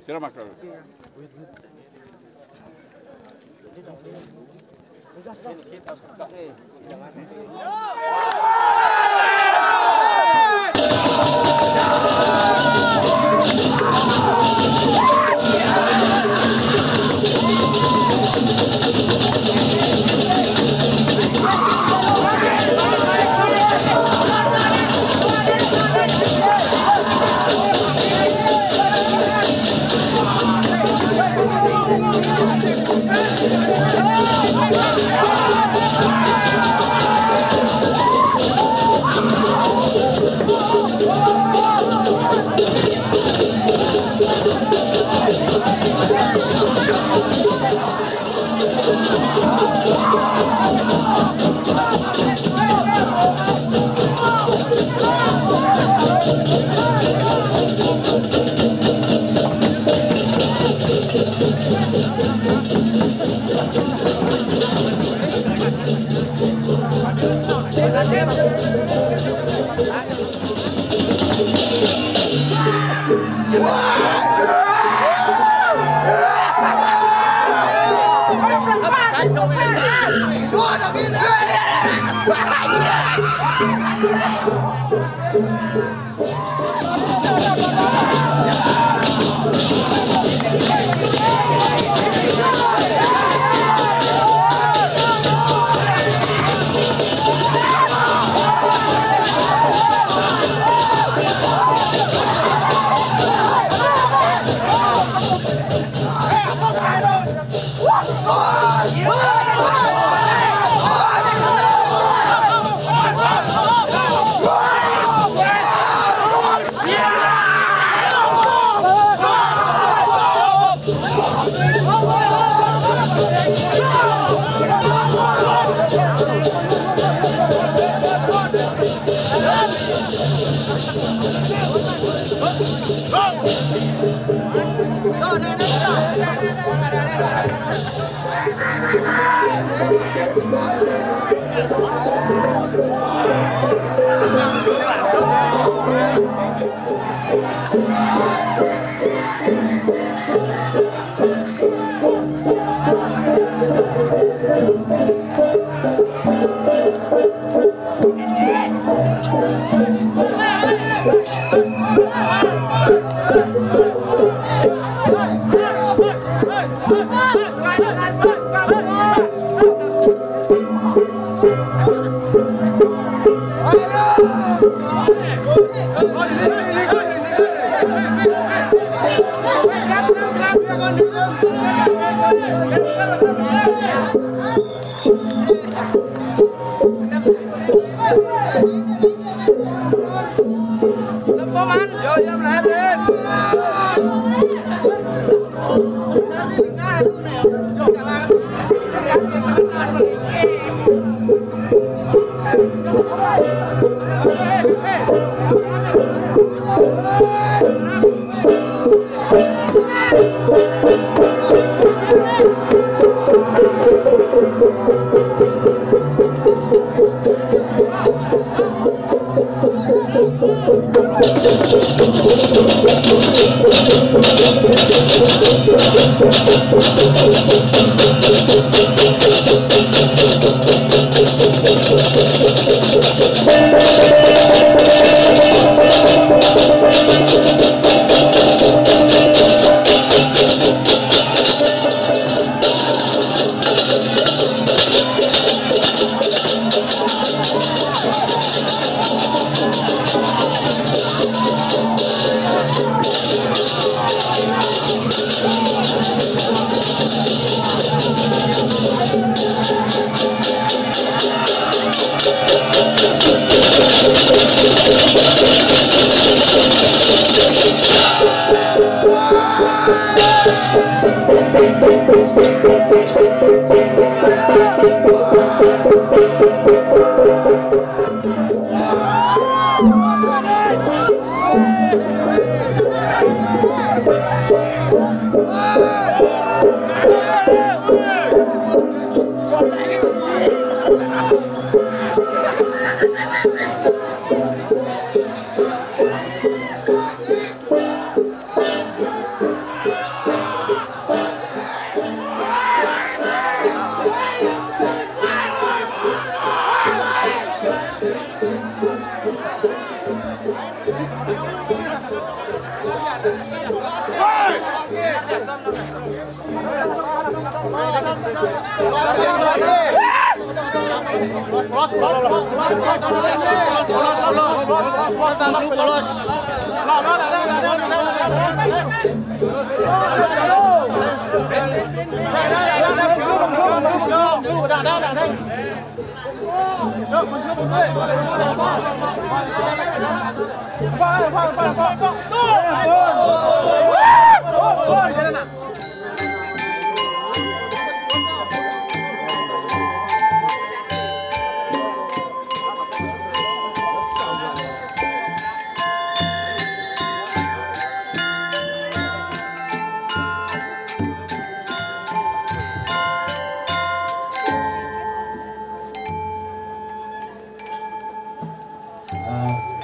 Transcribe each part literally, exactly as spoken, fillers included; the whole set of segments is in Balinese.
Tira, Marco.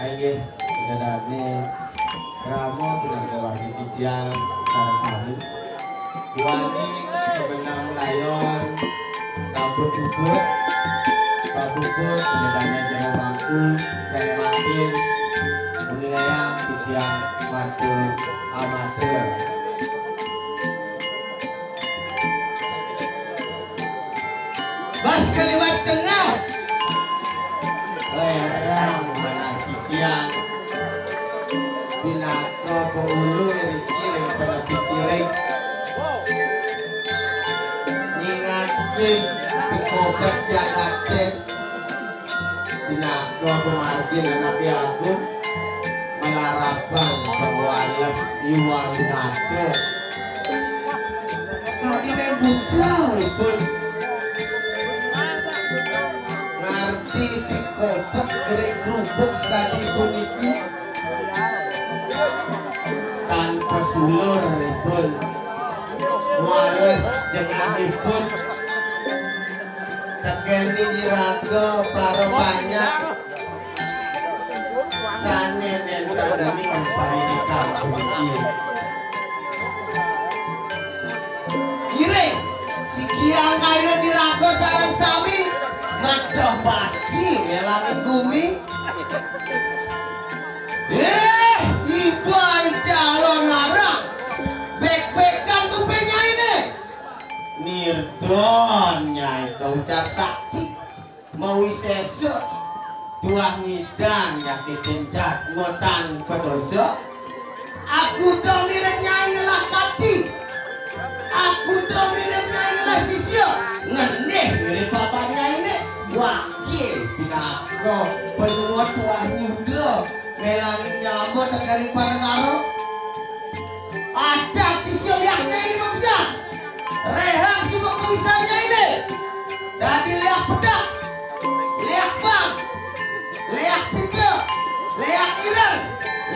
Eh, inggih, Ida Dane Rama pinangga wargi titiang sareng sami. Wangi kemenang layon sampun puput, papuput Ida Dane Jero Mangku, sing mangkin uningayang titiang matur amatur. Bas kaliwat tengah. Lerang manah titiang. Pinaka pengulu riki ring penepi sirik. Nyingakin pikobet jagaté. Pinaka pamargin anaké agung, malarapan pawales iwang nata. Sakadi buta ipun ngarti pikobet gerik grubuk sakadi puniki. Tan pasulur ipun. Wales jeung Ipun tekeni iraga para panjak sane nenten ing paridikan puniki. Iring, sikiang kayun iraga sareng sami madoh pati melaning gumi. Eh, iba i calon arang. Bek-bekan tupe nyaine. Nirdon nyai kaucap sakti. Mawisesa tuah ngidang nyakitin jadma tanpa dosa. Aku do mirib nyai ngelah pati. Aku do mirib nyai ngelah sisia. Ngenih mirib bapak nyaine. Wake pinaka penua tuah nyudra. Melani nyama tegaring panegara. Adat sisia liakne ini mabian. Rehang suba kawisan nyaine. Dadi liak pedak, liak bang, liak pita, liak ireng,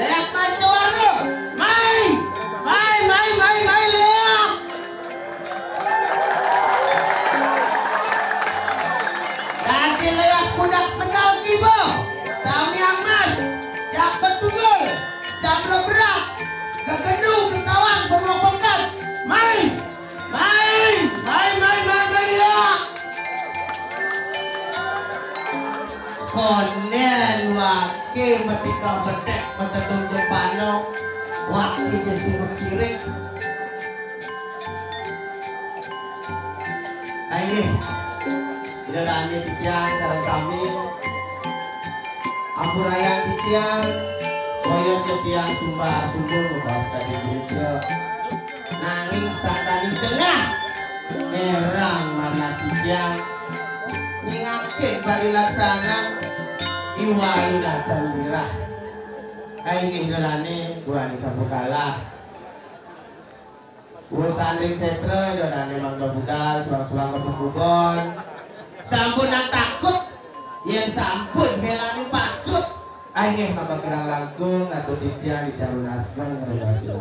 liak manca warna. Mai, mai, mai, mai, mai, liak. Dadi liak pudak segal kiba, tamiang mas, jak betunggul, jak lebrak, gegendu ketawang pemok pengkat. Mai, mai, mai, mai, mai, mai, liak. Konden wake metika betek metetung jepano, wake jesi mekiring. Inggih, Ida dane titiang sareng sami ampurayang titiang, kaya titiang sumbar sumur ngebas kadi punika. Nanging sakadi tengah merang manah titiang nyingakin parilaksana iwali dateng lirah. Inggih, Ida dane buane sampun kalah. Urusan ring setra, Ida dane mangda budal, suang-suang kepukubon. Sampun nang takut, yen sampun melani patut. Inggih, maka kirang langkung, atur titiang, titiang lunasken, ngrembasa.